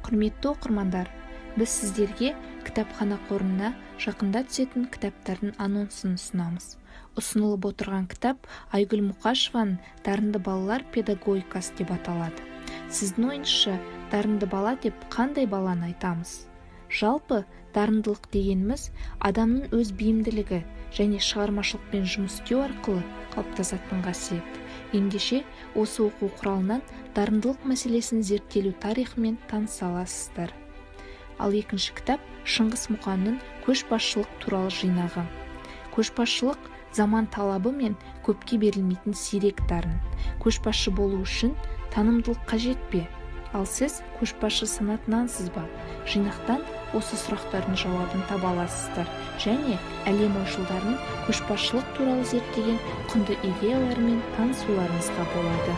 Құрметті оқырмандар, біз сіздерге кітапхана қорына жақында түсетін кітаптардың анонсын ұсынамыз. Ұсынылып отырған кітап Айгүл Мұқашеваның «Дарынды балалар педагогикасы» деп аталады. Сіздің ойыңызша, дарынды бала деп қандай баланы айтамыз? Жалпы, дарындылық дегеніміз – адамның өз бейімділігі және шығармашылықпен жұмыс істеу арқылы қалыптасатын қасиет. Ендеше, осы оқу құралынан дарындылық мәселесін зерттелу тарихымен таныса аласыздар. Ал екінші кітап – Шыңғыс Мұқанның көшбасшылық туралы жинағы. Көшбасшылық – заман талабы мен көпке берілмейтін сирек дарын. Көшбасшы болу үшін танымдылық қажет пе? Ал сіз көшбасшы санатынансыз ба? Жинақтан осы сұрақтардың жауабын таба аласыздар және әлем ойшылдарының көшбасшылық туралы зерттеген құнды идеяларымен танысуларыңызға болады.